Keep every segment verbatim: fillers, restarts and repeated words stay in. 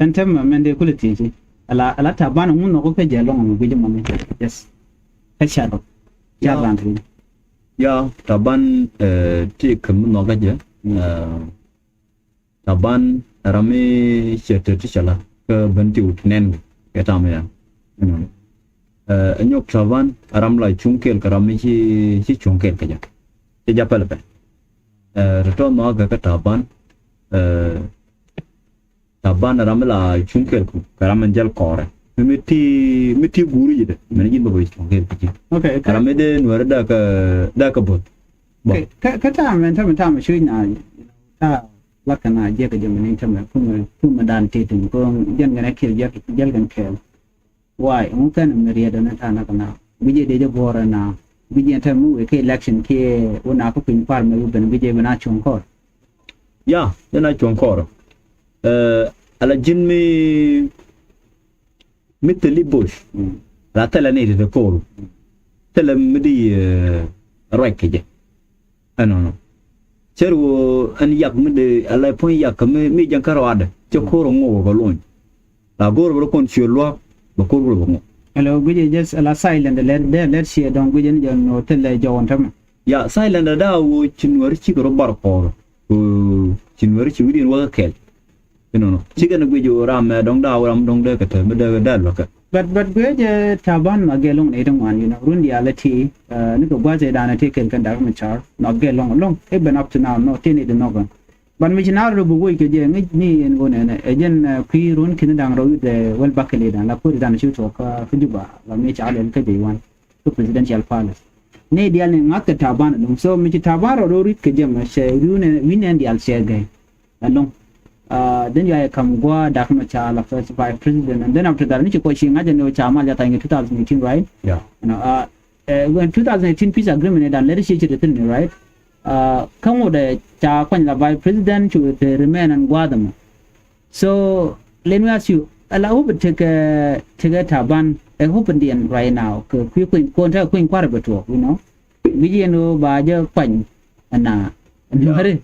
Ɛn täämɛ mɛn dee kulɛ thieci. Ala, ala Taban ŋu nhɔk kä jɛ ɛlɔ̱ŋ mi guic mɔni. Yes. Kä car rɔ. Car ran rin. Ya, Taban, eh, ti kɛ mi nhɔk kä jɛ. Eh, Taban ram mi cɛ te ti cɛ la kä ben ti wut nɛn kɛ tam ya. Ɛnɔ. Eh, nyɔk Taban ram la cuŋ kɛɛl kɛ ram mi ci, ci cuŋ kɛɛl kɛ jɛ. Ci jɛ pɛl pɛl. Eh, tɔ̱tɔ̱ nhɔk kɛ kɛ Taban. Eh, Taban ram mi la cuŋ kɛɛl kɛ ram mi jäl kɔrɛ. Mi, mi ti, mi ti guuri ji̱ dɛ. Mɛn ji̱ bä bä cuŋ kɛɛl kɛ ji̱. Okay, ram mi dee nuɛrɛ daa kä, daa kä bo̱th. Bä. Okay, kä, kä tam mɛn tam, tam cuc na, ta lak kɛ na jiɛk kɛ jɛ mɛn in tam mɛ kum, kum mɛ dan ti tin ko jɛn gɛn ɛ kɛɛl jiɛk, jiɛk gɛn kɛɛl. Why? Ŋu kɛn mi riet ni ta̱a̱ nak na. Guic jɛ dee jɛ guɔ̱ɔ̱r na. Guic jɛ tɛm mi wek kɛ election kiɛ wä na kä piny kua̱r mi ben guic jɛ ben a cuɔ̱ŋ kɔr. Ya, jɛn a cuɔ̱ŋ kɔr. Eh, ala ji̱n mi, mi thil i̱ bush. Mm. La thilɛ ni ti ti ko̱r. Thilɛ mi di, eh, ruac kɛ jɛ. Ɛnɔnɔ. Cär ɣöö ɛn yak mi dee ala puɔ̱ny yak kä mi, mi jɛn kä rɔadɛ. Cɛ ko̱r ŋo̱o̱k kɛ lony. La go̱o̱r bä rɔ kɔn ciöl lua̱k bɛ ko̱r bä ŋo̱o̱k. Hello, guic jɛ just ala silent lɛ, dee lɛ ciɛ dɔ̱ŋ guic jɛ ni jɛ nɔ thilɛ jɔwän tämɛ. Ya, silent da ɣöö ci nuäri cikɛ rɔ bar kɔɔr. Ɣöö ci nuäri ci wi̱diɛn wä kä kɛl. Inɔnɔ. Cikɛ ni guic ɣöö ram mɛ dɔ̱ŋ da ɣöö ram dɔ̱ŋ dee kɛ te mi dee kɛ dee luäk kɛ. But, but guic jɛ Taban ma gɛ lɔŋ ni ti ŋuan, you know, run diaal ti, eh, ni kɛ gua̱th ɛ danɛ ti kɛl kɛn dak mi car, ma gɛ lɔŋ, lɔŋ, even up to now, no, ti ni di nɔk. But mi ci naar rɔ bi woc kɛ jɛ, ŋic ni ɛn ɣöö nɛnɛ, ɛ jɛn, eh, kui̱ run kini da̱ŋ rɔ wi̱cdɛ wäl bakɛl i̱ da̱ŋ, la kuäär i̱ da̱ŋ ci tuɔɔk kä, kä Juba, la mi ca lɛl kä jɛ iwan, kä Presidential Palace. Ni diaal ni ŋa̱th kɛ Taban ɛlɔ̱ŋ. So mi ci Taban rɔ rɔ ri̱t kɛ jɛ mɛ, cɛ wi̱n ɛn, wi̱n ɛn diaal cɛ gɛy. Ɛlɔ̱ŋ. Ah, then yua yɛ kam gua̱a̱ dak mɛ ca la first vice president. And then after that, ni ci kɔ ci ŋa̱c ɛn ɣöö ca mal ca tha̱a̱ŋ kɛ two thousand eighteen, right? Yeah. You know, ah, eh, when two thousand eighteen peace agreement ni dan lɛri ci ci ri thi̱n ni, right? Ah, kä ŋot ɛ ca kuany la vice president cu te remain ɛn gua̱a̱th ɛmɔ. So let me ask you, ala hope tekɛ, tekɛ Taban, ɛ hope diɛn right now kɛ kui̱ kui̱ kuɔn tekɛ kui̱ kua̱r bɛ tuɔɔk, you know? Guic yɛn ɣöö ba jɛ kuany ɛna nuäri.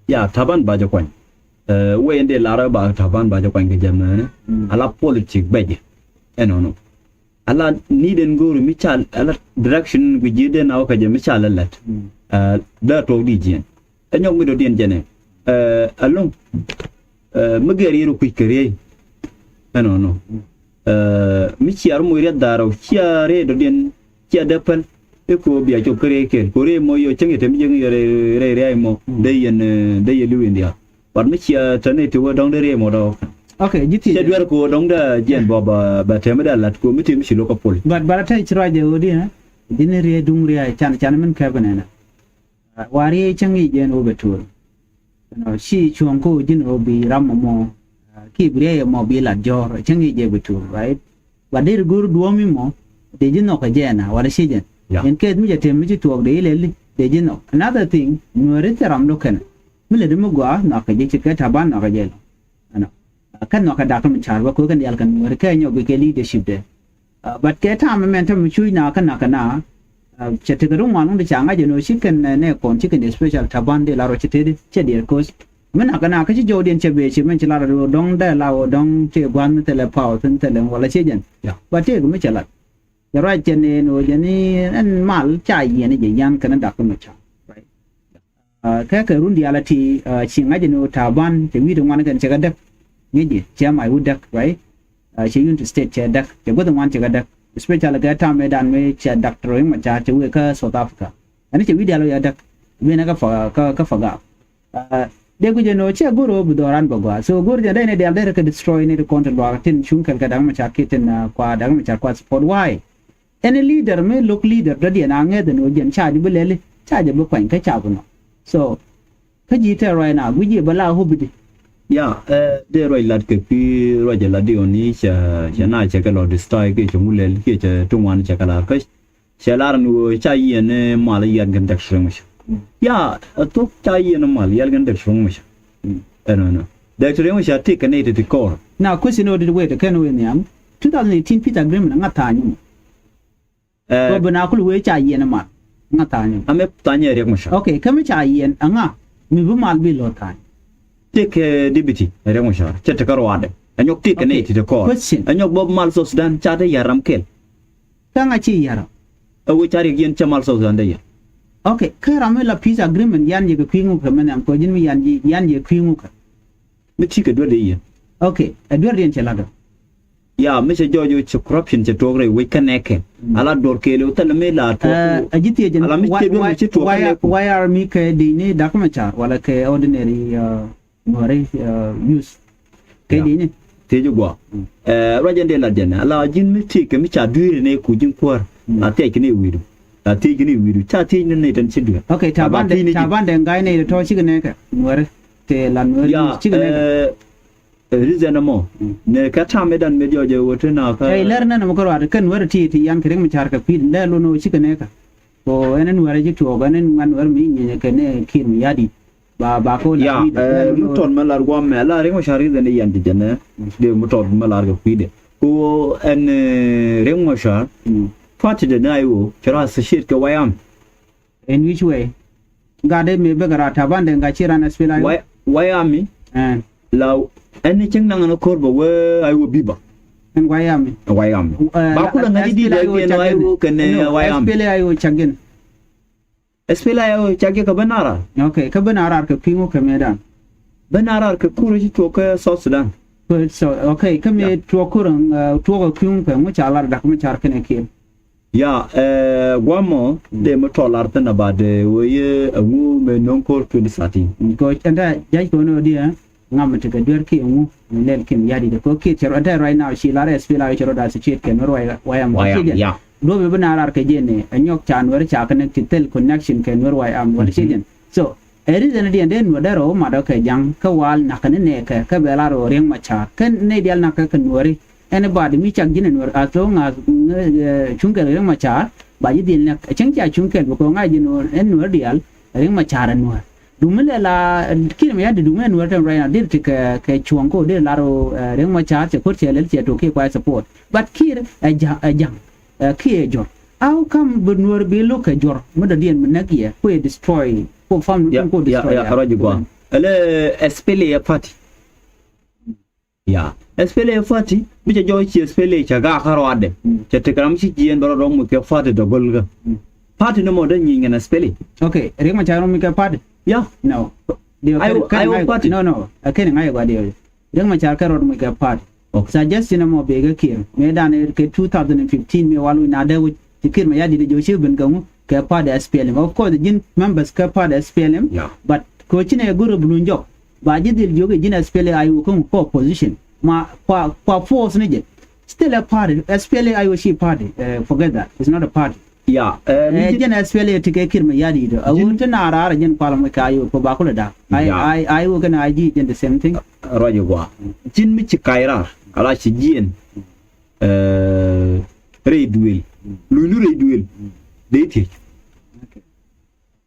Ya, Taban ba jɛ kuany. Eh, wee in dee lar ba Taban ba jɛ kuany kɛ jɛ mɛni. Mm. Ala politic bɛ jɛ. Ɛnɔnɔ. Ala ni den go̱o̱ri mi ca, ala direction guic ji̱ den a wä kɛ jɛ mi ca lɛ lɛt. Mm. Eh, dee tuɔɔk di jiɛn. Ɛ nyɔk mi dɔ̱diɛn jɛnɛ. Eh, ɛlɔ̱ŋ. Eh, mi gɛr yɛn kui̱c kɛ riey. Ɛnɔnɔ. Eh, mi ciar moc riɛth dhaarä cia riey dɔ̱diɛn cia dee päl. I̱ ko̱ bia cop kä riey kɛl. Ko̱ riey mɔ yɔ cäŋ yɛ te mi jiäk yɛ rɛy, rɛy riey mɔ. Dee yɛn, eh, dee yɛ li̱w in diaal. But mi cia te ni ti wä dɔ̱ŋ dee riey mɔ dɔ̱ŋ. Okay, ji̱ thiec. Cia duer ko̱ dɔ̱ŋ dee jiɛn bɔ ba, ba te mi dee lat ko̱ mi ti mi ci lo̱k kä pol. But, but a te ci ruac jɛ ɣöö di, eh? Ji̱n riey duŋ riey can, can min kɛp nɛnɛ. Ah, wa riey cäŋ i̱ jɛn wä bɛ tuɔl. You know, ci cuɔ̱ŋ kä ji̱n ɣöö bi ram mɔ mɔ, ah, ki bi riey mɔ bi lat jɔ̱ɔ̱r, cäŋ i̱ jɛ bi tuɔl, right? But deri go̱r duɔ̱ɔ̱m i̱ mɔ, dee ji̱ nhɔk kɛ jɛ ɛna, wala ci jɛn. Yeah. In case mi jɛ tem mi ci tuɔɔk dee ilɛli, dee ji̱ nhɔk. Another thing, nuääri thil ram lo̱k kɛnɛ. Mi lɛ di mi gɔaa, nhɔk kɛ jɛ ci kɛ Taban nhɔk kɛ jɛ lɔ. Ɛnɔ. Kä nhɔk kɛ dak mi car bä ko̱ kɛn diaal kɛn nuääri kɛ nyɔk bi kɛ leadership dɛ. Ah, but kɛ tam mɛn tam cuc na kä nak kɛ na, ah, cɛ tekɛ ri ŋuan wun ti ca ŋa̱c ɛn ɣöö ci kɛn, eh, nɛ kɔn ci kɛn di special Taban di la rɔ ci teti cɛ diɛt ko̱c. Mi nak kɛ na kä ci jɔwdiɛn cɛ bee ci mɛn ci lar ɣöö dɔ̱ŋ dee la ɣöö dɔ̱ŋ tëë gua̱n mi thilɛ power thi̱n thilɛ wala ci jɛn. Yeah. But tëëk mi cɛ lat. Cɛ ruac cɛ nɛn ɣöö jɛn i̱ ɛn mal ca yiɛn i̱ jɛ yan kɛn dak mi ca. Right. Ah, kɛ kɛ run diaal a ti, ah, ci ŋa̱c ni ɣöö Taban cɛ wi̱i̱ ti ŋuan kɛn cɛ kɛ däk. Ŋi̱ci cɛ mac wut däk, right? Ah, cɛ Unity State cɛ däk, cɛ guäth ŋuan cɛ kɛ däk. Especially kɛ tam ëë dan mëë cɛ Doctor Riek Machar cɛ wee kä South Africa. Ɛn cɛ wi̱i̱ diaal wee a däk. Wee nɛ kä Fa-, kä, kä Fagak. Ah, dee guic ɛn ɣöö cɛ go̱r ɣöö bi dhɔran bɛ gɔaa. So go̱r jɛ dee ni diaal dee rɛ kɛ destroy ni ti kɔn ti luaak tin cuŋ kɛl kɛ Dak Machar kiɛ tin, ah, kua Dak Machar kua support. Why? Any leader mi lo̱k leader dɔ̱diɛn a ŋäth ɛn ɣöö jɛn ca ji̱ bi lɛli, ca ji̱ bi kuany kä ca bi nɔ. So kä ji̱ tɛɛr ruac na gui̱c ji̱ bä la hope di. Ya, eh, dee ruac lat kɛ kui̱ ruac ɛ lat di ɣän i̱ cɛ, cɛ na cɛ kɛ lɔ destroy kiɛ cɛ ŋu lɛl kiɛ cɛ ti ŋuan cɛ kɛ lar kä cɛ lar ɛn ɣöö ca yiɛn, eh, mal yiɛn kɛn däk tureŋ wec. Ya, ɛ thok ca yiɛn mal yiɛn kɛn däk tureŋ wec. Ɛnɔnɔ. Däk tureŋ wec a ti kɛ nɛy ti ti kɔɔr. Na question ɔ dit wet kɛn wee nhiam. Two thousand eighteen peace agreement ŋa tha̱a̱ny mɔ. Eh, kɔ bi na kul wee ca yiɛn mal ŋa tha̱a̱ny. Amɛ tha̱a̱ny ɛ Riek Machar. Okay, kä mi ca yiɛn aŋa mi bi mal bi lɔ tha̱a̱ny. Tëëkɛ deputy ɛ Riek Machar cɛ tekɛ ruaadɛ. Ɛ nyɔk tëëkɛ nɛy ti te kɔɔr. Ɛ nyɔk bä mal South Sudan ca te yär ram kɛl. Kä ŋa ci yär ram? Ɛ wee ca Riek yɛn cɛ mal South Sudan te yär. Ok, kä ram mi la peace agreement yan yɛ kɛ kui̱ ŋukɛ mɛ nhiam kɛ ji̱n mi yan yɛ kui̱ ŋukɛ. Mi ti kɛ duer de yɛ. Ok, ɛ duer diɛn cɛ lat ɔ. Ya mi cɛ jɔɔc ci corruption cɛ tuɔk rɛy wec kä nɛkɛ. Ala duɔr kɛɛl ɔ thilɛ mi la tuɔk. Ɛ ji̱ thiec jɛn. Ala mi cɛ duer mi ci tuɔk kä nɛkɛ. Why are mi kɛ dini Dak Machar wala kɛ ordinary Nuɛri use kɛ dini? Thiec guɔ. Ɛ ruac jɛn dee lat jɛn ala ji̱n mi thiec kɛ mi ca dui̱ri ni ku ji̱n kuäär. La thiec kɛ ni wi̱i̱du. La thiec kɛ ni wi̱i̱du ca thiec ni ni tɛn ci duer. Ok, taban dɛ, taban dɛ ŋa̱c ni tɔ cikɛ nɛkɛ Nuɛri. Tëë la Nuɛri use cikɛ nɛkɛ. Reason ɛmɔ nɛ kɛ tam idan mi diɔc ɛ wä ti na kä. Ɛ lɛr nɛn ɛmɔ kä ruat kɛn Nuɛri ti ti yan kɛ Riek Machar kɛ kui̱dɛ lɛ lon ɔ cikɛ nɛkɛ. Ko ɛn Nuɛri ci tuɔɔk ɛn ŋuan Nuɛri mi nyinyɛ kɛ nɛ Kiir mi yadi. Ba ba ko la. Ya mi tɔt mɛ lar guam mɛ la Riek Machar reason idan ti jɛnɛ. Dee mi tɔt mɛ lar kɛ kui̱dɛ ko ɛn Riek Machar. Party de na iwo cɛ rɔ associate kɛ wayam. In which way? Gat dee mëë bek rat taban dee gat ci ran S P L A I O. Why, why army? Ɛn. La ɛn ni cieŋ naŋ ni ko̱r bɛ wee I O B ba. Ɛn why army? Why army? Ba kulɛ ŋa̱c di dee gɛn I O kɛn why army? S P L A I O cak gɛn. S P L A I O cak gɛn kɛ ben arar. Ok, kɛ ben arar kɛ piŋ wä kɛ mëëdan. Ben arar kɛ kur ci tuɔk kɛ South Sudan. So, ok, kä mëë tuɔk kur tuɔk kɛ piŋ kɛ ŋu ca lar dak mi car kɛn ɛ kiɛn. Ya, ɛ guamɔ dee mi tɔl lar thin about dee wee ye ɛŋu mɛ no̱ŋ ko̱r twenty thirteen. Ko ɛn ta jac ko ni wä diɛ ŋam mi tekɛ duer ki ɛŋu mi lɛl kim yadi de ko kiɛ cɛ rɔ ɛn ta right now ci lar S P L A I O cɛ rɔ da associate kɛ Nuer wayam wayam. Duɔp mi bi na lar kɛ jɛ ni ɛ nyɔk ca Nuer ca kɛ ni ti thil connection kɛ Nuer wayam wala ci jɛn. So ɛ reason diɛn dee Nuer dee rɔ mat ɔ kɛ jaŋ kä wal nak ni nɛ kɛ kä bɛ lar ɔ Riek Machar kä ni dial nak kɛ kɛ Nueri. Anybody mi cak ji̱n ɛ Nuer as long as cuŋ kɛl Riek Machar ba ji̱ dhil nɛk. Ɛ cäŋ cia cuŋ kɛl bikɔ ŋa̱c ji̱ Nuer ɛn Nuer diaal. Riek Machar ɛ Nuer dumi lɛ la Kiir Mayardit dumi ɛ Nuer tɛm right now dee ti kɛ cuɔ̱ŋ ko dee lar ɔ Riek Machar cɛ ko̱r cɛ lɛl cɛ tok kiɛ kuay support. But Kiir ɛ ja̱ŋ ɛ ja̱ŋ kiɛ jɔr. How come bi Nuer bi lo̱k kɛ jɔr mi dɔ̱diɛn mi näk yɛ kuɛ destroy ko family ko destroy ya. Rɔ̱c guam. Ɛlɛ S P L A party. Ya S P L A party mi cɛ jɔɔc ci S P L A cɛ gaak kä ruaadɛ. Cɛ tekɛ ram ci jiɛɛn bɛ rɔ dɔ̱ŋ mi kɛ party dɔ̱gɔl kä. Party ni mɔ dee nyieny kɛn S P L A. Ok, Riek Machar rɔ mi kɛ party. Ya no. Ayo party. No no. Ɛ kɛn ŋa̱c ɛ gua̱diɛ. Riek Machar kɛ rɔɔd mi kɛ party. Suggestion ɛmɔ bɛ kɛ Kiir mëë dan kɛ two thousand and fifteen mëë wal wi̱c na dee wi̱c ci Kiir Mayardit jɛ wä ci ben kɛ ŋu kɛ party S P L M. Of course ji̱n members kɛ party S P L M. But kɛ wä ci nɛ go̱r bi luny jɔk ba ji̱ dhil jiök i̱ ji̱n S P L A I O kä ŋu kɔ opposition ma kua kua force ni jɛ. Still a party, S P L A I O ci party. Forget that, it's not a party. Ya ɛ jɛn S P L A ti kɛ Kiir Mayardit ɛ wä ti na raar ɛ jɛn kual mɔ kɛ I O kɛ ba kulɛ da̱k. I O kɛn I G jɛn the same thing. Ruac ɛ gua̱a̱ ji̱n mi ci kac raar ala ci jiɛn. Rɛy duëël luny lu rɛy duëël dee thiec.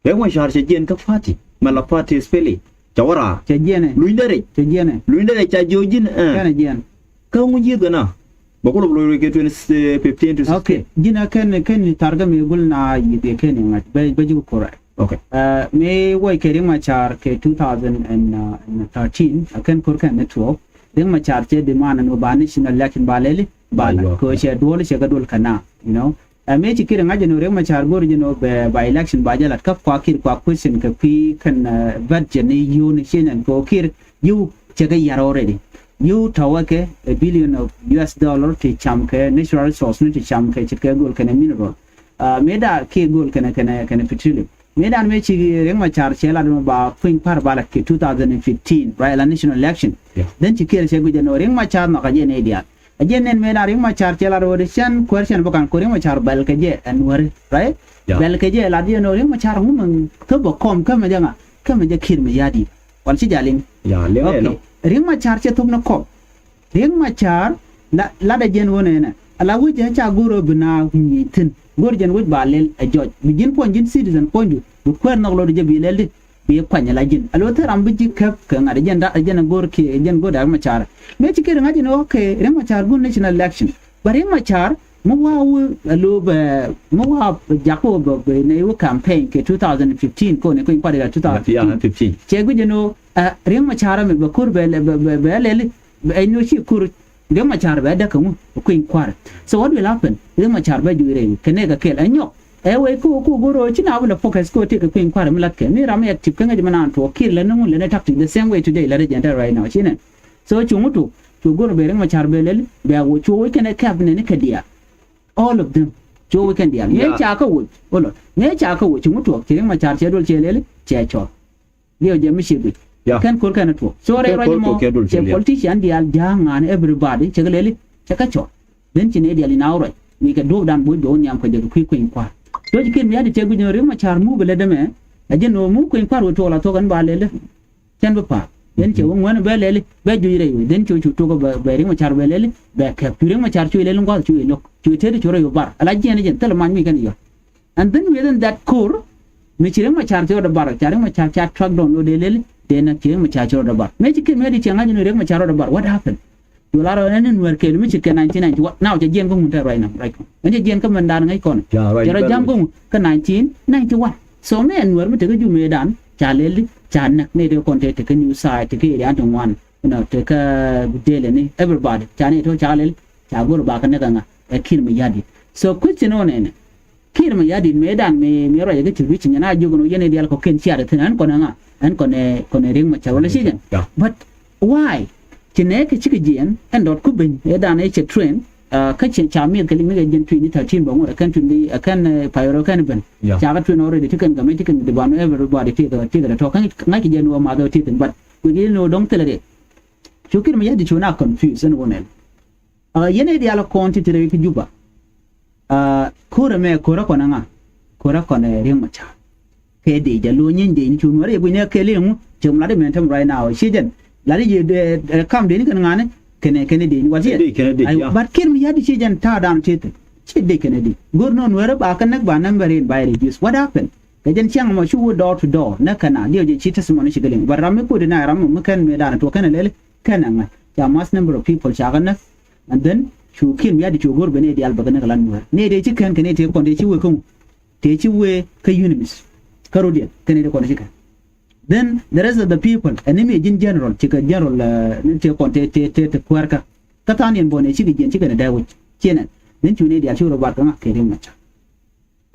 Riek Machar cɛ jiɛn kä party mɛ la party S P L A cɛ wä raar. Cɛ jiɛn ɛ. Luny dee rɛc. Cɛ jiɛn ɛ. Luny dee rɛc ca jiök ji̱n ɛ. Kɛn ɛ jiɛn. Kä ŋu ji̱th kɛ na bɛ kulɛ bi loc rɛc kɛ twenty fifteen to sixteen. Ok, ji̱n ɛ kɛn kɛn ni tharkä mi gul na yi̱th yɛ kɛn i̱ ŋa̱c bɛ bɛ ji̱ ku kuräc. Ok. Mi wec kɛ Riek Machar kɛ two thousand and thirteen a kɛn ko̱r kɛn ni tuɔɔk. Riek Machar cɛ demand ni ba national election ba lɛli ba la kɛ cɛ duɔl cɛ kɛ duɔl kɛ na, you know. Ɛ mëë ci Kiir ŋa̱c jɛ ni Riek Machar go̱r jɛ ni bɛ ba election ba jɛ lat kä kua Kiir kua question kɛ kui̱ kɛn budget ni yio̱o̱ni ci nɛn kɛ Kiir yiw cɛ kɛ yar already. Yiw tɔwɛ kɛ a billion of U S dollar ti cam kɛ natural resource ni ti cam kɛ ce̱tkɛ gold kɛnɛ mineral. Mëë da kiɛ gold kɛnɛ kɛnɛ kɛnɛ petroleum. Mëë dan mëë ci Riek Machar cɛ lat mɛ ba kui̱ny par ba lat kɛ two thousand and fifteen right la national election. Then ci Kiir cɛ guic jɛ ni Riek Machar nhɔk a jɛ ni diaal. A jɛn nɛn mëë la Riek Machar cɛ la ro̱o̱dɛ cɛn kuäär cɛn bä ka̱n ko Riek Machar bɛl kɛ jɛ ɛn wäri, right? Bɛl kɛ jɛ la diɛn ɔ Riek Machar ŋu mɛ thop bä kɔm kä mɛ jɛ ŋa kä mɛ jɛ Kiir Mayardit. Wal ci jal in. Ok. Riek Machar cɛ thop ni kɔm. Riek Machar la la dɛ jɛn wä nɛnɛ a la wec jɛ ca go̱r ɔ bi na nyieny thi̱n go̱r jɛn wec ba lɛl ɛ jɔc bi ji̱n puɔ̱ny ji̱n citizen puɔ̱nydu bi kuäär nhɔk lɔt jɛ bi lɛl di. Bi kuany ala ji̱n a lo thil ram bi ji̱ käp kɛ ŋa̱t jɛn da jɛn go̱r kiɛ jɛn go̱r da Riek Machar. Mëë ci kɛ ri ŋa̱c jɛn ok Riek Machar gun national election. But Riek Machar Mi wa wi a lo bɛ mi wa jak ko bɛ bɛ ne wi campaign kɛ two thousand fifteen ko ne ko in kwadi la two thousand fifteen. Cɛ guic ni ɛ Riek Machar mi bɛ kur bɛ bɛ bɛ lɛli bɛ ɛn no ci kur Riek Machar bɛ däk ŋu ko in kwari. So what will happen? Riek Machar bɛ juire kɛ ne ka kɛl ɛ nyɔk ɛ wei ko ko goro ci na bɛ la focus ko ti kɛ ko in kwari mi lat kɛ mi ram active kɛ ŋa jɛ mi nan tuɔ kir lɛ ni ŋu lɛ ne tactic the same way today la de jɛn tɛ right now ci ne. So cuŋ tuk cu go̱r bɛ Riek Machar bɛ lɛl bɛ a wä cu wä kɛnɛ kɛp nɛni kɛ diaal. All of them cu wä kɛn diaal ŋee ca kä wä. Olo ŋee ca kä wä cuŋ tuɔk ci Riek Machar cɛ duɔl cɛ lɛl cɛ cɔl. Diɛ jɛ mi ci guic kɛn ko̱r kɛn tuɔk so rɛy ruac mɔ cɛ politician diaal ja̱a̱ŋ ŋa̱a̱n everybody cɛ kɛ lɛl cɛ kɛ cɔl. Then ci nɛy diaal in a wä ruac mi kɛ duɔ̱ɔ̱pdan bo̱c bɛ wä nhiam kɛ jɛ kɛ kui̱ kui̱ny kua̱r. So ci kɛn mi a di cɛ guic ni Riek Machar mu bɛ lɛ dämɛ. A jɛ ni wä mu kui̱ny kua̱r wä tuɔk la thuɔk ɛn ba lɛl. Cɛn bi pa̱a̱k den cɛ wä ŋuɛn bɛ lɛli bɛ juc rɛy wec den cɛ wä cu tok bɛ Riek Machar bɛ lɛli bɛ kɛp cu Riek Machar cu ilɛli ŋuath cu ilok cu itet cu rɛy wä bar ala jiɛn jɛn thilɛ mac mi kɛn yɔt. And then within that core mi ci Riek Machar ci rɔdɛ bar ca Riek Machar ca track down lo dee lɛli dee nak ci Riek Machar ci rɔdɛ bar mëë ci kɛn mëë di cɛ ŋa̱c ni Riek Machar rɔdɛ bar what happened? Cu lar ɛn ni nuɛr kɛɛl mi ci kɛ nineteen ninety one now cɛ jiɛn kä ŋun te right now right now ɛn cɛ jiɛn kä mɛn dan ŋäc kɔn cɛ rɔ jam kä ŋun kä nineteen ninety one. So mɛ ɛn nuɛr mi tekä jumɛ dan ca lɛl di ca näk ni tekä kɔn te tekä new side tekä area ti ŋuan you know tekä delɛ ni everybody ca ni tɔ ca lɛl ca go̱r ba kä näk ɛŋa ɛ Kiir Mayardit. So question ɔ nɛnɛ Kiir Mayardit mëë dan mëë mëë ruacɛ kä ti wi̱c nyɛ na jiök ni yɛn i̱ dial kɔ ken ciat thi̱n ɛn kɔn ɛŋa ɛn kɔn ɛ kɔn ɛ Riek Machar wala ci jɛn. But why? Ci nɛ kɛ cikɛ jiɛn ɛn dɔt ku beny ɛ dan ɛ cɛ train. Kä ci ca mi̱eth kɛ liŋ ni kɛ jiɛn twenty thirteen bä ŋot ɛ kɛn twenty ɛ kɛn payɔr ɛ kɛn ben. Ca kɛ train already ti kɛn kɛ mɛ ti kɛn di ban everybody ti kɛ ti kɛ tɔ kä ŋa̱c kɛ jiɛn wä math ɛ ti kɛn but wek in wä dɔŋ thilɛ riɛk. Cu Kiir Mayardit cu na confuse ɛn wä nɛn. Yɛn i̱ dial kɔn ti ti rɛy kä Juba. Ko̱rɛ mɛ ko̱rɛ kɔn ɛŋa ko̱rɛ kɔn ɛ Riek Machar. Kɛ dee jɛ lo̱ nyiny dee ni cu nuɔ̱rɛ yɛ gui̱n ɛ kɛɛl iŋu cɛ mu lat imɛn tɛm right now ci jɛn lat i̱ kam dee ni kɛn ŋa̱ni kɛnɛ kɛnɛ dee ni wal ci jɛn. But Kiir Mayardit ci jɛn ta̱a̱ da̱a̱n ci thi̱n ci dee kɛnɛ dee go̱r nɔ nuɛrɛ ba kɛ näk ba number in ba reduce what happened? Kɛ jɛn ciaŋ mɔ ci wä door to door näk kɛn a diɛw jɛ ci testimony ci kɛ liŋ but ram mi kodi na ram mɔ mi kɛn mi da̱a̱n tuɔ kɛn ɛ lɛli kɛn ɛ ŋa̱c ca mass number of people ca kɛ näk. And then cu Kiir Mayardit cu go̱r ben i̱ dial bä kɛ näk kɛ lat nuɛr ni dee ci kɛn kɛ ni tëë kɔn dee ci wee kä ŋu. Tëë ci wee kä UNMISS kä rodiɛn kɛn i̱ dee kɔn ci kɛn. Then the rest of the people ɛn ni mi ji̱n general cikɛ general ni tëë kɔn tëë tëë tëë kuäärkä. Kä tha̱a̱ŋ yɛn bɔn ɛ cikɛ jiɛn cikɛ ni dee wi̱c ciɛnɛ. Then cu ni dial ci wee rɔ bar kä ŋa̱ kɛ Riek Machar.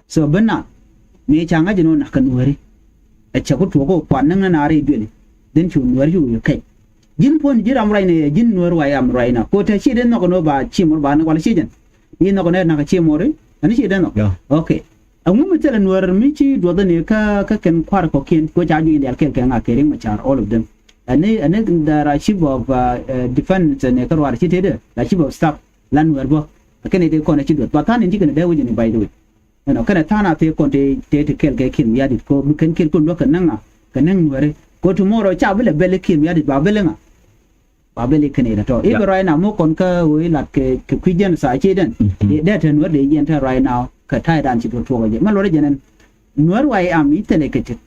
So ben na mi ca ŋa̱c inɔ nak kɛ nuääri. Ɛ cɛ ku tuɔɔk kɛ kuan näŋ na naar i̱ duëli. Then cu nuääri cu wi̱i̱ kɛc ji̱n puɔ̱n ji̱ ram ruacnɛ yɛ ji̱n nuäär wa yam ruacna ko te ci dee nhɔk inɔ ba ci mor ba ni wal ci jɛn. I̱ nhɔk inɛ nak ci mor i̱ ɛn ci dee nhɔk. Okay. Ɛŋu mi thilɛ nuäär mi ci duɔth ni kä kä kɛn kua̱r kɔkiɛn ko ca juɔc in dial kɛl kɛ ŋa kɛ Riek Machar all of them. Ɛn ni ɛn ni dara chief of defense ni kä ruaar ci tëëdɛ la chief of staff la nuäär bä. Kɛn i̱ dee kɔn ɛ ci duɔth ba tha̱a̱n in ci kɛn ɛ dee wi̱c in i̱ by the way. Ɛnɔ kɛnɛ tha̱a̱ŋ a thee kɔn tëë tëë ti kɛl kɛ Kiir Mayardit ko mi kɛn Kiir kun luäk kɛ näŋ a kɛ näŋ nuɛri ko tomorrow ca bi lɛ bɛl i̱ Kiir Mayardit ba bɛl i̱ ŋa. Ba bɛl i̱ kɛn i̱ tɔ i̱ bɛ ruac na mo̱ kɔn kä wee lat kɛ kɛ kui̱ jɛn tha̱a̱ ci dɛn. Dee tɛ nuɛr dee yɛn tɛ ruac na kɛ ta̱a̱ dan ci tuɔɔk jɛ mɛ luɔt jɛ nɛn. Nuɛr wa i̱ am i̱ thilɛ kɛ cit.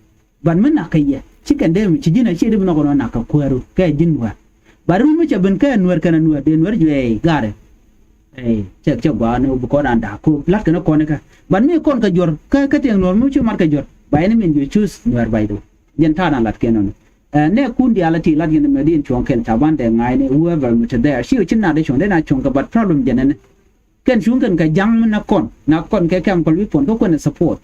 But mi nak kä yɛ ci kɛn dee mi ci ji̱n a ci di bi nhɔk nɔ nak kä kuääru kɛ ji̱n nuäär. But mi mi cɛ ben kɛ nuäär kɛn a nuäär dee nuäär juɛ ɛ ga̱rɛ. Ɛ cɛ cɛ gɔaa ni bi kɔn an da̱a̱k ko lat kɛn kɔn kä. But mi kɔn kä juɔr kä kä tiɛŋ nuäär mi ci mat kä juɔr ba yɛn min juɛ cuus nuäär bay do. Jɛn ta̱a̱ na lat kɛn nɔni. Ɛ nɛ kun diaal a ti lat yɛn mɛ di in cuɔ̱ŋ kɛn ca ban dee ŋa̱a̱y ni whoever mi te there ci ci nat dee cuɔ̱ŋ dee na cuɔ̱ŋ kɛ but problem jɛn ɛn. Kɛn cuŋ kɛn kɛ ja̱ŋ mi na kɔn na kɔn kɛ kɛm kɔl wi̱i̱ puɔ̱n kä kuɛn support.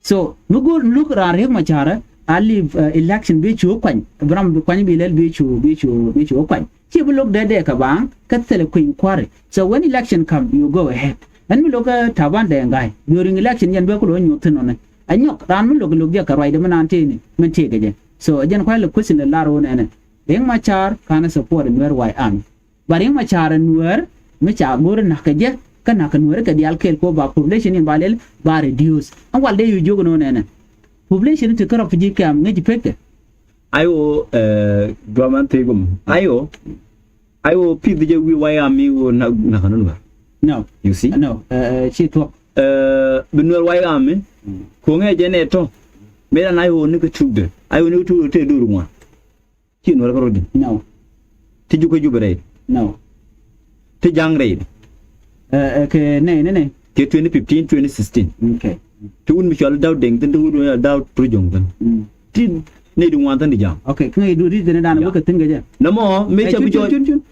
So mi go̱o̱r luk raan Riek Machar a live election bi cu kuany bi ram bi kuany bi lɛl bi cu bi cu bi cu kuany ci bi lok dee dee kɛ baaŋ kä thilɛ kueny kua̱ri. So when election come you go ahead. Ɛn mi lok kä Taban Deng Gai during election yɛn bɛ ku lo̱ nyuɔth thin nɔni. Ɛ nyɔk raan mi lok lok jɛ kɛ ruacdɛ mi naan tëëni min tëëkɛ jɛ. So ɛ jɛn kua̱c lɛ question lɛ lar wun ɛnɛ Riek Machar ka̱n support Nuer White Army. Ba Riek Machar nuäär mi ca go̱r nak kɛ jɛ kä nak kɛ nuäär kɛ diaal kɛɛl ko ba population in ba lɛl ba reduce. Ɛn wal dee yu jiök nɔ nɛnɛ population ti kä refugee camp ŋäc pekɛ. Ayo, eh, duaman thigum ayo. Ayo pith jɛ wi̱i̱ wayam mi wo nak nak nuäär. No. You see? No. Eh, ci thuɔk. Eh, bi nuäär wayam mi. Ko ŋɛ jɛ nɛ tɔ. Mera na ayo ni kɛ tukdɛ ayo ni kɛ tukdɛ te dur ŋuan. Ci nuɔr kä rodi. No. Ti juk kä jubɛ rɛy. No. Ti jaŋ rɛy. Ɛ, ɛ, kɛ nɛy, nɛy, nɛy. Kɛ twenty fifteen, twenty sixteen. Okay. Ti wut mi cɔal Daw Deŋ thi̱n, ti wut mi cɔal Daw Turjuŋ thi̱n. Mm. Ti nɛy di ŋuan thi̱n di ja̱a̱ŋ. Okay, kä ŋäc duut ri thi̱n dan wä kɛ thi̱n kɛ jɛ. Nɔmɔ, mëë cɛ bi jɔɔc,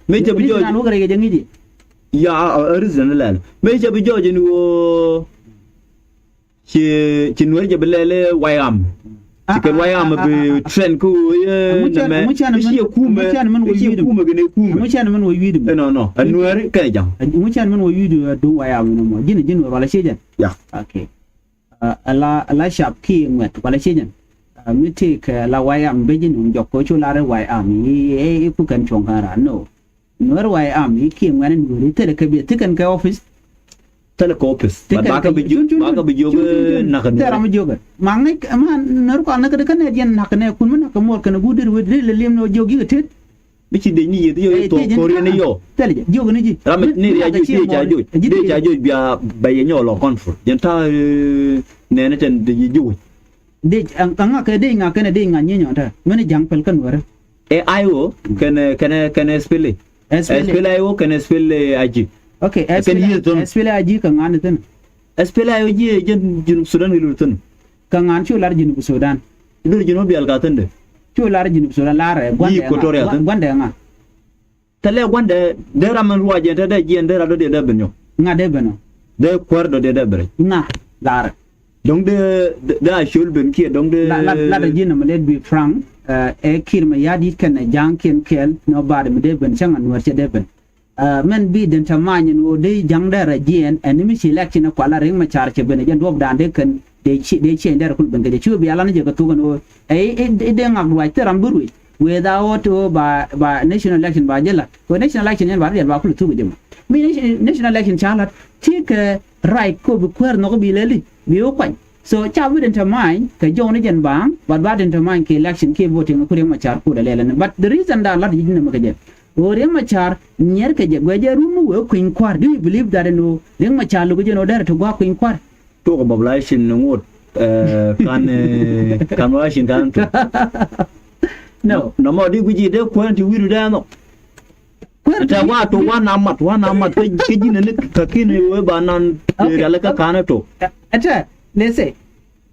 mëë cɛ bi jɔɔc. Ri thi̱n dan wä kɛ rɛy kɛ jɛ ŋi̱ci. Ya, a, a, ri thi̱n dan lɛl. Mëë cɛ bi jɔɔc ni wä. Ci, ci Nuɛr jɛ bi lɛl i̱ White Army. Ci kɛn White Army bi trend kä ɣöö i̱ nɛmɛ i̱ ci ɛ kumɛ, i̱ ci ɛ kumɛ gɛn ɛ kumɛ. Ɛŋu cɛn min wä wi̱i̱dɛ mɔ? Ɛnɔ, nɔ, ɛ Nuɛr kɛn ja̱ŋ. Ɛŋu cɛn min wä wi̱i̱dɛ duŋ White Army nɔmɔ? Ji̱n, ji̱n wä wala ci jɛn? Ya. Okay. Ɛ, ala, ala cap ki ŋuɛt wala ci jɛn? Ɛ, mi tëëkɛ la White Army ben ji̱n wä jɔk kɛ cu lar i̱ White Army i̱, i̱, i̱ ku kɛn cuɔ̱ŋ kɛn raan, no. Nuɛr White Army i̱ kiɛ ŋuɛ̈ni Nuɛr i̱ thilɛ kɛ biɛ thi̱kɛn kɛ office. Thilɛ kɛ office. But bakɛ bi jiök, bakɛ bi jiök, eh, nakä Nuɛr. Thilɛ ram mi jiök. Ma ŋäc, ma Nuɛr kɔal näk kä nɛt yɛn nakä nɛ kun mi nakä muɔr kɛn guut deri wee deri lɛ li̱em ni wä jiök ji̱ kɛ tet. Mi ci dec ni yieth yɔ, eh, thok kori ni yɔ. Thilɛ jɛ jiök ni ji̱. Ram ni ria jiök, dec ca jiök. Dec ca jiök bia bɛ yɛ nyɔk lɔ control. Jɛn ta̱a̱, eh, nɛɛni tɛn dec jiök. Dec, a, a ŋa kɛ dec ŋa kɛn dec ŋa nyieny ɔn tɛ. Mɛn ja̱ŋ pɛl kä Nuɛr. Ɛ I O kɛnɛ, kɛnɛ, kɛnɛ S P L A. S P L A. S P L A I O kɛnɛ S P L A I G. Okay, kɛn S P L A, yieth thon. S P L A I G kɛ ŋa̱n thi̱n. S P L A I O ji̱ jɛn Junub Sudan kɛ lul thi̱n. Kɛ ŋa̱n cu lar Junub Sudan. Dur Junub bial ka thi̱n de. Cu lar Junub Sudan lar ɛ guandɛ ŋa? Equatoria thi̱n. Guandɛ ŋa? Thilɛ guandɛ dee ram min ruac jɛn te dee jiɛn dee ram dee dee ben nyɔk. Ŋa dee ben nyɔk? Dee kuäär dɔ dee dee ben rɛc. Ŋa lar. Dɔ̱ŋ dee, dee, dee a col ben kiɛ dɔ̱ŋ dee. La, la, la dee ji̱n nɔmɔ let bi frank, eh, ɛ Kiir Mayardit kɛnɛ ja̱a̱ŋkiɛn kɛɛl, nobody mi dee ben cäŋ a Nuɛr cɛ dee ben. Eh, mɛn bi den te many ɛn ɣöö dee ja̱ŋ dee rɛ jiɛɛn, ɛn mi ci election ɛ kual a Riek Machar cɛ ben ɛ jɛn duɔ̱ɔ̱pdan dee kɛn, dee ci, dee change dee rɛ kul ben kɛ jɛ. Ci wee bi a lan jɛ kɛ thuk ɛn ɣöö, ɛ, ɛ, ɛ, dee ŋak ruac thil ram bi ruec. Without ɣöö ba, ba national election ba jɛ la. Kɛ national election yɛn ba riɛl ba kul thuk ɛ jɛ mɔ. Mi nation-, national election ca la̱t, ti kɛ right kɔ bi kuäär nhɔk bi lɛli, bi wä kuany. So ca bi den te many kɛ jɔw ni jɛn baaŋ, but ba den te many kɛ election kiɛ voting ku Riek Machar ku dee lɛlɛ ni. But the reason da lat ji̱ ni mɛ kɛ jɛ. Ɣöö Riek Machar nyier kɛ jɛ guɛ jɛ run mi wee kueny kua̱r. Do you believe that ɛn ɣöö Riek Machar lo̱k jɛn ɣöö derɛ te gua̱a̱k kueny kua̱r? Tuɔk mobilization ni ŋot, eh, kan, eh, kan mobilization kan tuɔk. No. Nɔmɔ di guici dee kuɛn ti wi̱i̱du dee nhɔk. Kuɛn ti wi̱i̱du. Wa tok wa na mat, wa na mat, kä, kä ji̱n ni kä ki̱n wee ba nan, okay, rialikä, okay, kan tok. Ɛ, ɛtɛ, let's say,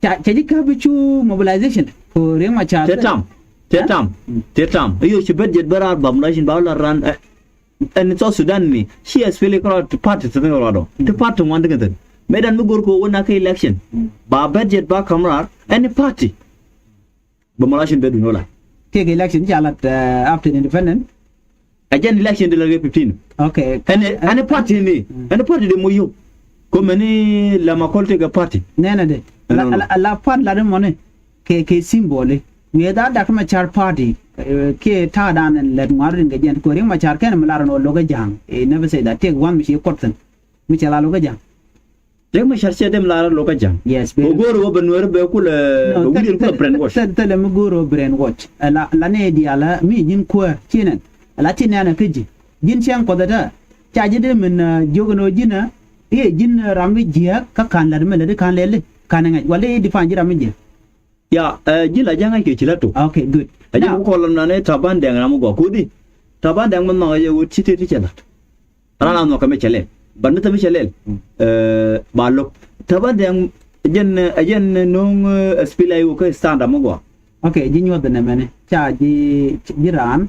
ca, ca ji̱ kä bi cu mobilization. Ko Riek Machar. Te tam, te tam, te tam. Iyo ci budget bä raar ba mobilization ba la ran, eh, ɛn South Sudan ni, ci S P L A kɛ rɔ ti party ti ni rɔ dɔ. Ti party ŋuan ti kɛ thin. Mɛ dan mi gor ko wä na kɛ election. Ba budget ba kam raar, any party. Bä mobilization bɛ dun wä la. Kɛ kɛ election ca lat, eh, after independent. Ɛ jɛn election di la kɛ fifteen. Okay. Ɛn, ɛn party ni, ɛn party di mo yo. Ko mɛ ni la ma kɔl ti kɛ party. Nɛnɛ de. Ɛn la, nɔ, nɔ, la, la party la di mɔ ni. Kɛ, kɛ symbol i̱. Wi̱i̱ dha Dak Machar party, eh, kiɛ ta̱a̱ dan ɛn lät ŋuan rin kɛ jɛn. Kɛ Riek Machar kɛn mi lar ɛn ɣöö lo̱k kä ja̱a̱ŋ. Eh, never say that. Tëëk wan mi ci kuɔth thi̱n. Mi cɛ la lo̱k kä ja̱a̱ŋ. Riek Machar cɛ dem lar lo̱k kä ja̱a̱ŋ. Yes, very good. Kɛ go̱o̱r ɣöö bɛ Nuɛr bɛ kulɛ, no, bɛ wi̱i̱diɛn kulɛ brainwash. Thil, thil, thil mi go̱o̱r ɣöö brainwash. Ɛ la, la nɛ diaal ɛ mi ji̱n kuäär. Ci nɛn. Ɛ la ti nɛn ɛ kä ji̱. Ji̱n cɛŋ kuɔth ɛ tɛ. Ca ji̱ dee min, eh, jiök ɛn ɣöö ji̱n ɛ, i̱ ji̱n, eh, ram mi jiääk kä ka̱n la̱t mi lät i̱ ka̱n lɛli. Ka̱n ɛ ŋäc. Wala i̱ define ji̱ ram mi jiääk. Ya, eh, ji̱ la ja̱ŋ ɛ kɛ ci la tok. Okay, good. Ɛ ji̱ ku kɔl nani Taban Dɛŋ ram mi gɔaa kodi. Taban Dɛŋ mi nhɔk ɛ jɛ ɣöö ci tëë ti cɛ la̱t. Ran a nhɔk kɛ mi cɛ lɛl. Ban mi thɛ mi cɛ lɛl. Eh, ba lo̱k. Taban Dɛŋ ɛ jɛn, ɛ jɛn no̱o̱ŋ, eh, S P L A I O kä stand ram mi gɔaa. Okay, ji̱ nyuɔth ɛnɛ mɛni. Ca ji̱, ji̱ raan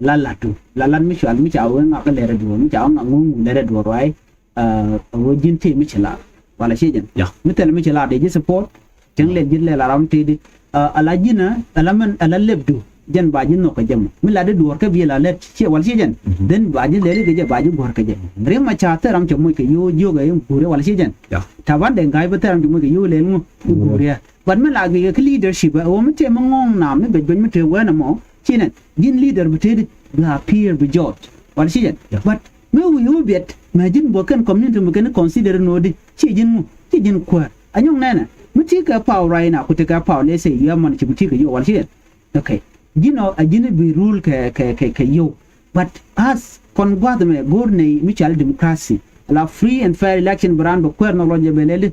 la la̱t tu. La la̱t mi cual mi ca wee ŋak lɛrɛ duɔ̱ɔ̱r. Mi ca wee ŋak ŋuŋ lɛrɛ duɔ̱ɔ̱r, right? Ɛ ɣöö ji̱n tëë mi ci laar. Wala ci jɛn. Ya. Mi thilɛ mi ci laar dee ji̱ support. Cäŋ lɛl ji̱ lɛl a ram tëëdi. Ɛ, ala ji̱n ɛ, ala mɛn, ala lɛpdu. Jɛn ba ji̱ nhɔk kɛ jɛ mɔ. Mi la di duɔ̱ɔ̱r kä biɛ la lɛt. Ciɛ wala ci jɛn. Mhm. Then ba ji̱ lɛl kɛ jɛ, ba ji̱ guɔ̱r kɛ jɛ. Riek Machar thil ram cɛ moc kɛ yio̱w jiök ɛ in guur ɛ wala ci jɛn. Ya. Taban Dɛŋ Gai bä thil ram cɛ moc kɛ yio̱w lɛl ŋu. Guur. Guur ɛ. But mi la kɛ kɛ leadership ɛ ɣöö mi tëë mi ŋɔ̱ɔ̱ŋ naam mi bɛc bɛc mi tëë wɛn ɛmɔ. Ci nɛn, ji̱n leader bi tëëdi, bi appear, bi judge. Wala ci jɛn. Yeah. But mi wi̱i̱ wä biɛt, mɛ ji̱n buɔth kɛn community mi kɛn consider nöödi. Ci ji̱n ŋu, ci ji̱n kuäär. Anyɔŋ nɛnɛ, mi ti kɛ power right now, ku ti kɛ power, let's say, you have money, ci bi ti kɛ yio̱w, wala ci jɛn. Okay. Ji̱n ɔ, a ji̱n bi rule kɛ, kɛ, kɛ, kɛ yio̱w. But as kɔn gua̱th mɛ, go̱o̱r nɛy mi cɔal democracy. La free and fair election bi raan bɛ kuäär nhɔk lɔc jɛ bɛ lɛli.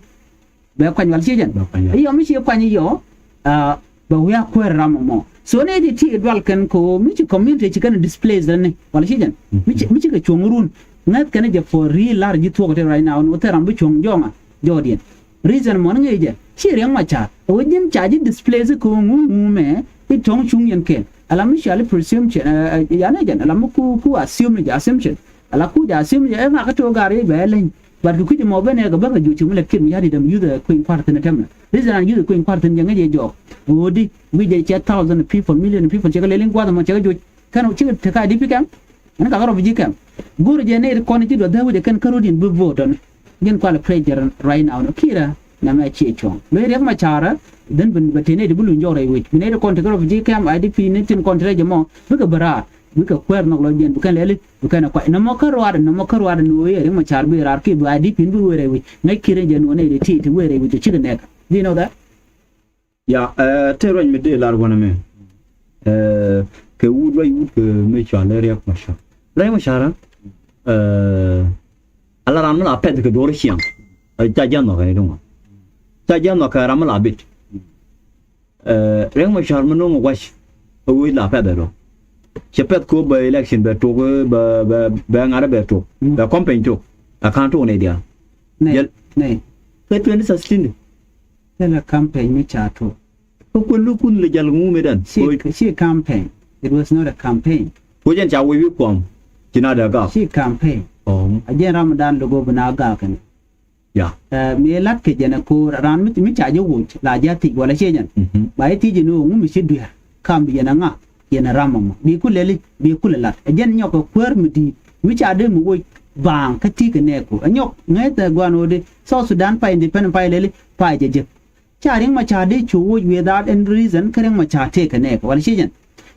Bɛ kuany wal ci jɛn. Bɛ kuany, ya. Iyɔ mi ci kuany iyɔ, ah, bɛ wi̱i̱ a kuäär ram mɔ. So ni di ti dual kɛn ko mi ci community ci kɛn displace rɛ ni wal ci jɛn. Mhm. Mi ci, mi ci kɛ cuɔ̱ŋ run. Ŋäth kɛn jɛ for real lar ji̱ thuɔk ti right now ni wä thil ram bi cuɔ̱ŋ jɔŋa jɔɔdiɛn. Reason mɔn ŋi̱i̱c jɛ ci Riɛk Macar ɛ wä ji̱n ca ji̱ displace kɛ wä ŋu ŋu mɛ i̱ tɔ̱ŋ cuŋ yɛn kɛɛl. Ala mi cɔal i̱ presumption, ɛ, ɛ, yani jɛn ala mi ku, ku assume ni jɛ assumption. Ala ku jɛ assume ni jɛ ɛ ŋakä ti wä gar i̱ bɛ leny. But kɛ kui̱c mɔ ben ɛ kɛ bä kɛ juc ci mi lɛ kiɛt mi ca di̱t ɛm yuth ɛ kui̱ny kua̱r thi̱n ɛ tɛmɛ. Reason an yuth ɛ kui̱ny kua̱r thi̱n jɛ ŋäc jɛ jɔɔk. Ɛ wä di wi̱c jɛ cɛ thousand people, million people cɛ kɛ lɛ li̱ŋ gua̱th ɛmɔ cɛ kɛ juc. Kɛn ci kɛ te ka D P kɛm. Ɛn ka kɛ refugee camp. Go̱o̱rɛ jɛ nɛy ti kɔn ci duɔth dhäwec ɛ kɛn kärot in bi vote ɔn. Jɛn kual pressure right now nɔ Kiir ɛ nɛmɛ ciɛ cuɔ̱ŋ. Lo̱c Riɛk Macar ɛ then bi, bi te nɛy ti bi luny jɔk rɛy wec. Bi nɛy ti kɔn te kä refugee camp, I D P ni tin kɔn te rɛy jɛ mɔ bikɛ bi raar. Bikɛ kuɛɛr nhɔk lɔ jiɛn bi kɛn lɛli bi kɛn ɛ kuac. Nɔmɔ kä ruaadɛ, nɔmɔ kä ruaadɛ ni wee Riɛk Macar bi raar ki bi I D P bi wee rɛy wec. Ŋäc Kiir in jɛ nuɔ nɛy ti ti ti wee rɛy wec ti cikɛ nɛɛkä. Do you know that? Ya, ɛ, te ruac mi dee lar wanɛ mɛ. Ɛ, kɛ wut ruac wut kɛ mi cɔal i̱ Riɛk Macar. Riɛk Macar, ɛ, ala ran mi la pɛth kɛ duɔr ciɛŋ. Ɛ, ca jiath nhɔk kɛ ni duŋ. Ca jiath nhɔk kɛ ram mi la bit. Ɛ, Riɛk Macar mi no̱o̱ŋ ɛ wac. Ɛ wec la pɛth ɛ dɔ. Cɛ pɛth kɛ wä bɛ election bɛ tok, bɛ, bɛ, bɛ ŋa̱t bɛ tok. Mm. Bɛ campaign tok. Ɛ ka̱n tok ni diaal. Nɛ, jɛl nɛ. Kɛ twenty sixteen. Thilɛ campaign mi ca tok. Kä kuën lukun lɛ jal ŋu mëëdan. Ci, ci campaign. It was not a campaign. Kuecɛn ca wec wi̱i̱ kuɔm. Ci na dee gak. Ci campaign. Oh. A jɛn ram dan logo bi na gak kɛn. Ya. Ɛ, mi lat kɛ jɛn ɛ ko̱o̱r ran mi, mi ca jɛ woc la jɛ thiec wala ciɛ jɛn. Mhm. Ba jɛ thiec jɛn ɣöö ŋu mi ci duer. Kam bi yɛn a ŋa yɛn a ram ɛmɔ bi ku lɛli bi ku lɛ lat ɛ jɛn nyɔk ɛ kuäär mi di̱i̱t mi ca dee mi woc baaŋ kä ti̱i̱ kɛ nɛɛku ɛ nyɔk ŋäc thɛ gua̱n ɣöödi South Sudan pa independent pa ilɛli pa jɛ jek. Ca Riɛk Macar dee cu woc without any reason kä Riɛk Macar tëëkɛ nɛɛku wala ci jɛn.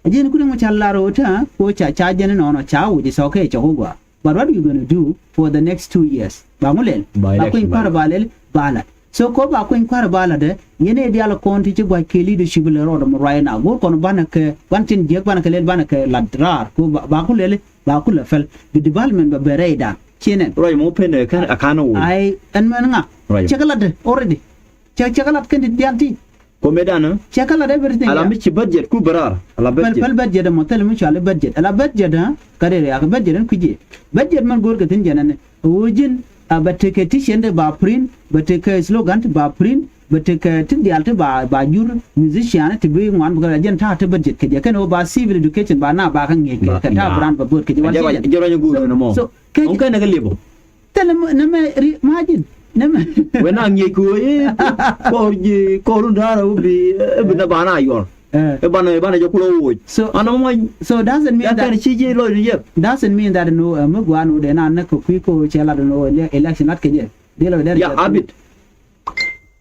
Ɛ jɛn ku Riɛk Macar lar ɣöö tääk ku ca ca jɛn inɔnɔ ca woc ɛ cɔk kɛ cɔk i̱ gua̱a̱. But what you gonna do for the next two years? Ba ŋu lɛl? Ba kueny kua̱r ba lɛl ba lat. So kɔ ba kueny kua̱r ba lat dɛ yɛn ɛ diaal kɔn ti ci gua̱c kɛ leadership lɛ rɔɔdɛ mɔ right now. Go̱o̱r kɔn banɛ kɛ ban tin jiäk banɛ kɛ lɛl banɛ kɛ lat raar. Kɔ ba, ba ku lɛl ba ku lɛ fɛl bi development ba bɛ rɛy dan. Ciɛ nɛn. Ruac mɔ pen ɛ kan a kan woi. Ai ɛn mɛn ŋa? Ruac. Cɛ kɛ lat dɛ already. Cɛ, cɛ kɛ lat kɛn ti diaal ti. Kɔ mëëdan. Cɛ kɛ lat everything. Ala mi ci budget ku bɛ raar. Ala budget. Pɛl, pɛl budget ɛmɔ thil mi cuali budget. Ala budget ɛ ka dee riak budget ɛn kui̱c yɛ. Budget mɛn go̱o̱r kɛ thi̱n jɛn ɛn ɛ ɣöö ji̱n a bɛ tekɛ ti ciɛn ti ba print, bɛ tekɛ slogan ti ba print, bɛ tekɛ ti diaal ti ba, ba jur musician ti bi ŋuan bi kɛ jɛn ta̱a̱ ti budget kɛ jɛ kɛn ɣöö ba civil education ba na ba kä ŋi̱eec kɛ ta̱a̱ bi raan ba go̱o̱r kɛ jɛ wal. Jɛ ruac go̱o̱r ɛn ɛmɔ. So kɛ ŋu kɛn ɛ kɛ liep ɔ. Thilɛ mɛ, nɛ mɛ ri, imagine, nɛ mɛ. Wɛ na ŋi̱eec kɛ ɣöö i̱ kɔr ji̱ kɔr run da̱a̱r ɛ wä bi ɛ bi na ba na yuɔr. Ɛ. Ɛ banɛ, ɛ banɛ jɛ kulɛ woc. So, an ɔmɔ. So doesn't mean that, kɛn ci ji̱ lɔc ri yɛp. Doesn't mean that no, ɛ mi gua̱a̱n wä dee na näk kɛ kui̱ kɛ ɣöö cɛ lat no election lat kɛ jɛ. Dee lɔ dee. Ya, a bit.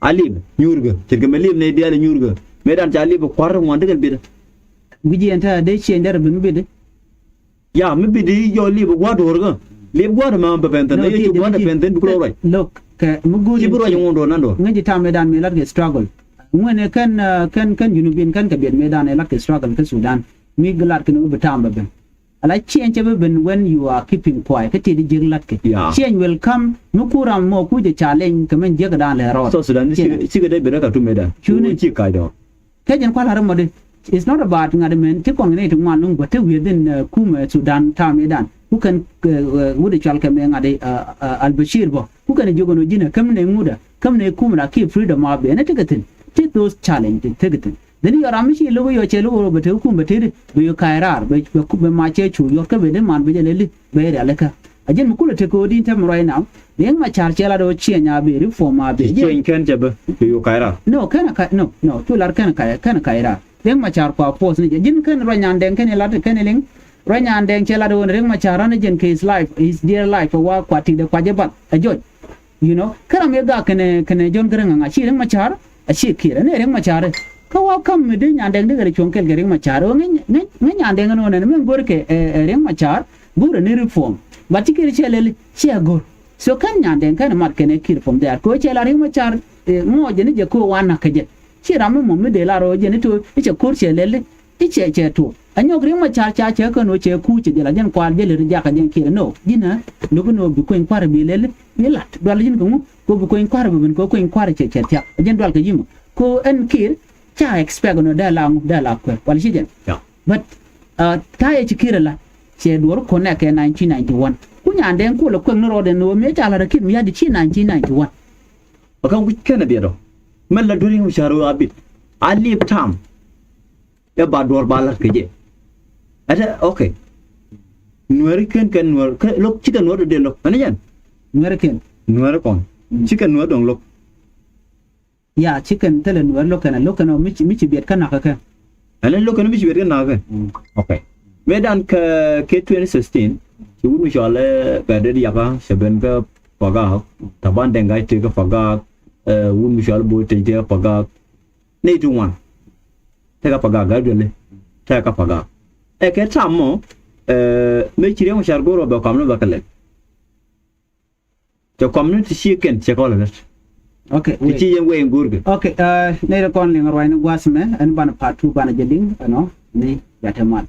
A lip nyuurkɛ ce̱tkɛ mɛ lip nɛy diaal nyuurkɛ mëëdan ca lip kua̱r ŋuan tekɛn bit. Guici ɛn te a dee ciɛny dɛr bi mi bit. Ya mi bit i̱ jɔl lip gua̱a̱r duɔ̱ɔ̱r kä lip gua̱a̱r ma bɛ pɛn thi̱n. No, ɛ yɛ ci gua̱a̱r dɛ pɛn thi̱n bi kulɛ ruac. Look kɛ mi guur ci bi ruac ŋuɔ̱n duɔ̱ɔ̱r nan duɔ̱ɔ̱r. Ŋäci tam mëëdan mi lat kɛ struggle. Ŋuɛn ɛ kɛn, ɛ, kɛn, kɛn Junubin kɛn kɛ biɛt mëëdan ɛ lat kɛ struggle kä Sudan. Mi lat kɛn bi tam bɛ ben. Ala ciɛny cɛ bi ben when you are keeping quiet kä ti di jiäk latkɛ. Yeah. Ciɛny will come mi ku ram mɔ ku jɛ challenge kɛ mɛn jiäk dan lɛ rɔɔd. South Sudan cikɛ dee ben rɛ ka tum mëëdan. Cuni ci kac dɔɔr. Kɛ jɛn kual harɛ mɔdi. It's not about ŋa̱t mɛn ti kɔn ni ti ŋuan luŋ bä ti within, uh, kumɛ Sudan tam mëëdan ku kɛn, uh, uh, wut cual kɛ mɛ ŋa̱t, uh, uh, Al Bashir bɔ ku kɛn jiök ɛn ɔ ji̱n ɛ käm nɛ ŋut ɛ käm nɛ kumɛ da ki freedom a ben ɛ tekɛ thi̱n. Ti those challenge ti tekɛ thi̱n. Dhini yɔ ram mi ci lo̱k yɔ cɛ lo̱k rɔ bɛ te kum bɛ te ri bɛ yɔ ka̱y raar bɛ, bɛ, bɛ mac cɛ cu yɔt kä bɛ dee man bɛ jɛ lɛ li bɛ rialikä. A ji̱n mi kulɛ tek kɛ ɣöö din tɛm right now. Riɛk Macar cɛ lat ɣöö ciɛny a bɛ reform a bɛ. Ci ciɛny kɛn cɛ bɛ bɛ yɔ ka̱y raar. No, kɛn a ka̱y, no, no, cu lar kɛn a ka̱y, kɛn a ka̱y raar. Riɛk Macar kua force ni jɛ. Ji̱n kɛn ruac Nyandɛŋ kɛn ilat kɛn iliŋ. Ruac Nyandɛŋ cɛ lat ɣöö ni Riɛk Macar ran ni jɛn kɛ his life, his dear life, a wa kua tikdɛ kua jɛ bal a jɔc. You know, kä ram yɛ gak kɛnɛ, kɛnɛ John Garang ŋa ci Riɛk Macar, a ci Kiir, ɛn ɛ Riɛk Macar. Kä wa kam mi dee Nyandɛŋ dee kɛ cuɔ̱ŋ kɛl kɛ Riɛk Macar. Ɣöö ŋäc, ŋäc, ŋäc Nyandɛŋ ɛn ɣöö nɛn mɛn go̱r kɛ, ɛ, ɛ, Riɛk Macar, go̱r ɛn ni reform. But ci Kiir cɛ lɛli, cɛ go̱r. So kɛn Nyandɛŋ kɛn mat kɛnɛ Kiir from there. Kɛ ɣöö cɛ la Riɛk Macar, ɛ, ŋɔɔc jɛ ni jɛ kɛ ɣöö wa nak kɛ jɛ. Ci ram mi mɔ mi dee la rɔ jɛ ni to̱, i̱ cɛ ko̱r cɛ lɛli. I̱ cɛ, cɛ tuɔɔk. Ɛ nyɔk Riɛk Macar ca cɛ kɛn ɣöö cɛ kuuc cɛ jɛ la jɛn kual jɛ lɛ ri jakä jɛn Kiir ɛ nɔ. Ji̱n ɛ lo̱k inɔ bi kueny kua̱r bi lɛli bi lat. Dual ji̱n kɛ ŋu kɛ bi kueny kua̱r bi ben kɛ kueny kua̱r cɛ, cɛ thia̱k. Ɛ jɛn dual kɛ ji̱ mɔ. Kɛ ɛn Kiir ca expect nɔ dee la ŋu dee la kuɛ. Wala ci jɛn. Yeah. But, uh, ta̱a̱ yɛ ci Kiir ɛ la. Cɛ duɔr connect kɛ nineteen ninety-one. Ku nyan dɛŋ kuɔlɛ kueŋ ni rɔɔdɛ ni ɣöö mëë ca la̱t ɛ Kiir Mayardit ci nineteen ninety-one. Ɛ kä wi̱c kɛn ɛ biɛt ɔ. Mɛn la duer Riek Machar ɣöö a bit a liep tam. Ɛ ba duɔ̱ɔ̱r ba la̱t kɛ jɛ. Ɛ tɛ, okay. Nuääri kɛn kɛn nuäär kä lo̱k cikɛ nuäär dee lo̱k. Ɛn jɛn. Nuääri kɛn. Nuääri kɔn. Mm. Cikɛ nuäär dɔ̱ŋ lo̱k. Ya, ci kɛn thilɛ nuäär lo̱k kɛn, lo̱k kɛn ɔ mi ci, mi ci biɛt kä nakä kɛ. Ɛn lo̱k kɛn mi ci biɛt kä nakä kɛ. Mm. Okay. Mëë dan kä kɛ twenty sixteen, ci wut mi cɔal ɛ Gatdet Yaka cɛ ben kä Pagak. Taban Deng Gai tëë kä Pagak. Ɛ, wut mi cɔal Bol Teny tëë kä Pagak. Nɛy ti ŋuan. Tëë kä Pagak, Gai Duale. Tëë kä Pagak. Ɛ kɛ tam mɔ, ɛ, mëë ci Riek Machar go̱o̱r ɔ bɛ kɔam ni bɛ kɛ lɛl. Cɛ community ci kɛn cɛ kɔl lät. Okay, ti wait. Ci yɛn wee in go̱o̱rkɛ. Okay, uh, nɛy rɛ kɔn liŋ ruacni gua̱a̱th mɛ ɛn banɛ part two banɛ jɛ liŋ ɛnɔ ni yatɛ mal.